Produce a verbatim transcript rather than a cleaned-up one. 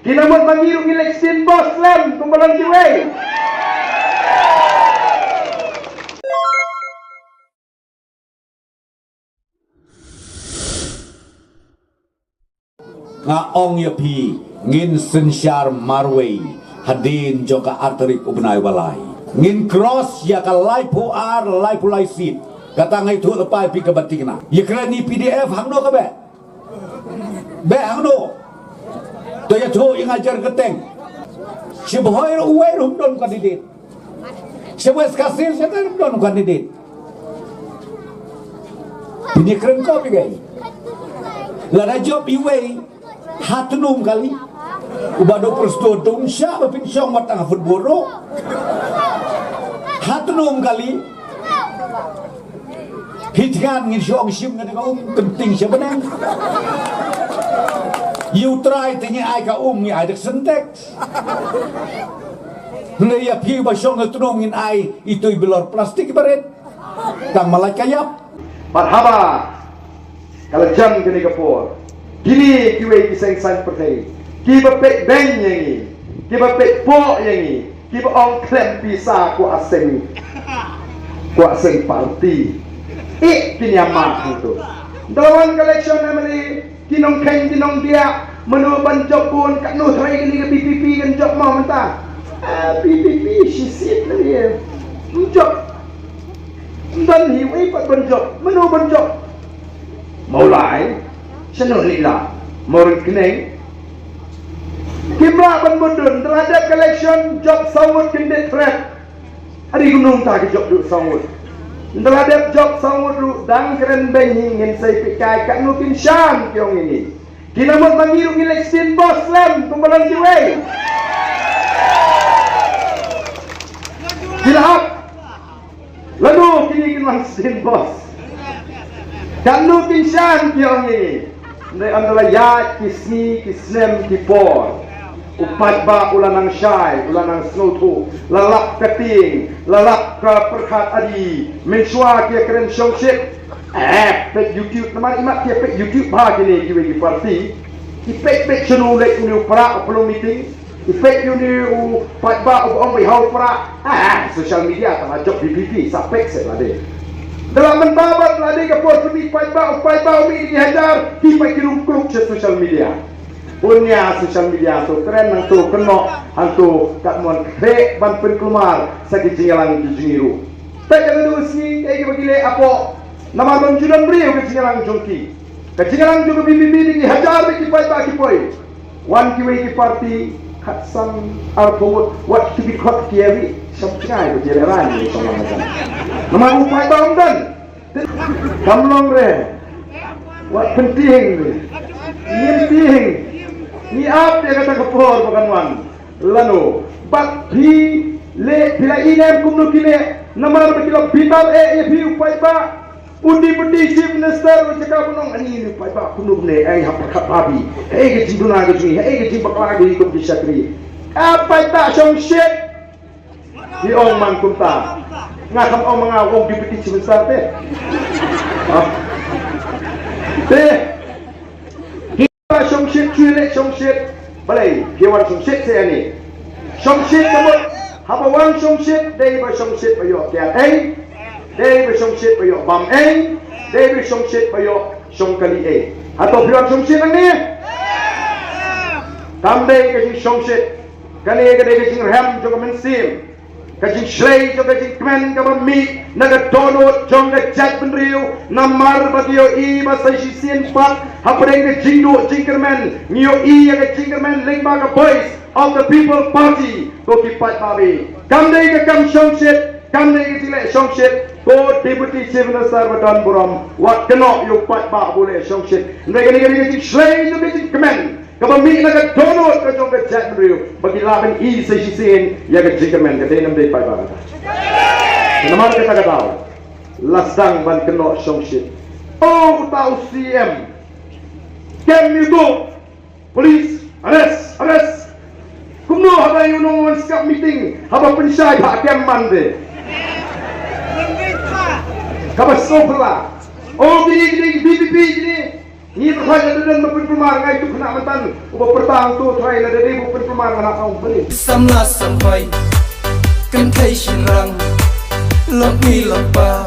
Ki na mut ma ngi ruh ngi leh shisien bos lem kumba long kiwei. Nga ong ïa phi, ngin synshar marwei hadien jong ka ar tarik u bnai ba lai. Ngin cross ïa ka laiphew ar, laiphew lai seat. Kata nga ïathuh lypa ïa phi kaba thikna. Ïakren ïa P D F hangno ka beh? Beh hangno? To ïathuh ïa nga jer kyrteng. Sha Bhoi ruh uwei ruh ym don candidate. Sha West Khasi Hills sha ruh ym don candidate. Phin ïakren ko bha ïa ngi. Lada jop iwei, ha tnum kali. Uba dei u president um shah ba phin shong wat tang ha football ruh. Ha tnum kali. Hi thngan ngin shu ong shim nga da ka um kynting sha bneng. Ïa U Trai te ngi ai ka um, ngi ai da ka Sintex. Hynrei ïa phi ba shong ha tnum ngin ai itu i bilor plastik barit. Tang ma lait ka ïap. Bad haba ka la jan kane ka por, kine kiwei ki seng saiñ pyrthei kiba peit beiñ ïa ngi, kiba peit poh ïa ngi, kiba ong khlem pisa kwah seng, kwah seng party. Eh, kin ïa mad hangto. Ynda la wan ka election M L A, ki nongkheiñ ki nongdiah, mano ban jop bun, katno tharai kane ka V P P kan jop mo mynta. Ah, V P P shisien kane. Ym jop. Ym don hi wei pat ban jop. Mano ban jop? Mawlai. Shano lila? Mawryngkneng. Kim lah ban mudun, ynda la dep ka election, jop saw ngut kyndit thret. Adi kumno mynta ki jop duh saw ngut. Ynda la dep jop saw ngut ruh dang kren beiñ hi, ngin sa ïa peit kai katno kin shan ki ong ïa ngi. Ki na mut ma ngi ruh ngi leh shisien bos lem kumba long kiwei. Ki la ap. Lano kine kin wan shisien bos? Katno kin shan ki ong ïa ngi. Hynrei ynda la ïaid ki sngi ki snem ki por, u paidbah u la nang shai, u la nang sngewthuh, la lap ka tieng, la lap ka pyrkhat adi. Mynshuwa ki ïa kren shongshit. Eh, peit YouTube, namar imat ki ïa peit YouTube bha kine kiwei ki party. Ki peit peit shano u leit une u para u pynlong meeting. Effect ïa une u paidbah uba ong ba i ha u para. Ah, social media tang la jop V P P, sa peit seh lade. Da la mynta bad lade ka por pynmih paidbah, u paidbah u mih da ki hajar, ki peit ki rung kruk sha social media. Bun ïa social media to kren hangto kynnoh hangto, kat mon khreh ban pynkulmar sa ki jingïalang ki jong ngi ruh. Peit ïa lade u sngi kaei kaba ki leh hapoh. Namar ban ju don briew ka jingïalang jong ki. Ka jingïalang jong ka V P P da ki hajar da ki paidbah ki poi. Wan kiwei ki party, khatsan, arphew ngut, wat ki bit khot ki ïa ri, sham jngai ba ki lehrain ni shong lang kan. Namar u paidbah um don. Kam long re. Wat pyntieng ni. Ngim tieng. Ngi ap ïa kata ka por ba kan wan. Lano. Bad phi leh, phi la ïa ïalam kumno ki leh. Namar ba ki la bitar eh ïa phi u paidbah. U Deputy Chief Minister u jaka ba nong ani ni paidbah kumno kumne, eh, ha pyrkhat babi. Hei ka jingduna ka jong ngi, hei ka jingbakla ka jong ngi kum ki shakri. Ka paidbah shongshit. Ki ong man kumta. Nga kam ong ma nga ong Deputy Chief Minister te. Ah. Te. Ba shongshit, shu leh shongshit. Balei, phi wan shongshit seh ani. Shongshit ka mut, haba wan shongshit, dei ba shongshit ba ïoh kiad ei. Dei ba shongshit ba ïoh bam ei. Dei ba shongshit ba ïoh shong kali ei. Hato phi wan shongshit nangne? Kam dei ka jingshongshit. Kane ka dei ka jingrhem jong ka mynsiem. Ka jingshlei jong ka jingkmen kaba mih na ka dohnud jong ka jaitbynriew, namar ba ngi ïohi ba sa shisien pat hapdeng ka jingduh jingkyrmen ngi ïohi ïa ka jingkyrmen lyngba ka Voice of the People Party. Ko ki paidbah, kam dei ka kam shongshit, kam dei ka jingleh shongshit. Ko Deputy Chief Minister ba don burom, wat kynnoh ïa u paidbah ba u leh shongshit. Hynrei kane ka dei ka jingshlei jong ka jingkmen kaba mih na ka dohnud ka jong ka jaitbynriew ba ki lah ban i sa shisien ïa ka jingkyrmen. Ka dei ne ym dei paidbah kata? Namar kata ka daw la sdang ban kynnoh shongshit. Oh, uta u C M. Kem ïa uto. Police, arrest, arrest. Kumno haba ïa u nongwan skab meeting haba pynshai bha kem man de. Kaba sngewphylla. Oh, kine, kine, V P P kine. Ngi pyrkhat ïa dei ban pynpynmar ngai tu khynnah myntan uba pyrta hangto trai lada dei ba pynpynmar nga na ong bali. Samla samphai, kynthei shynrang, lok mi lok pa.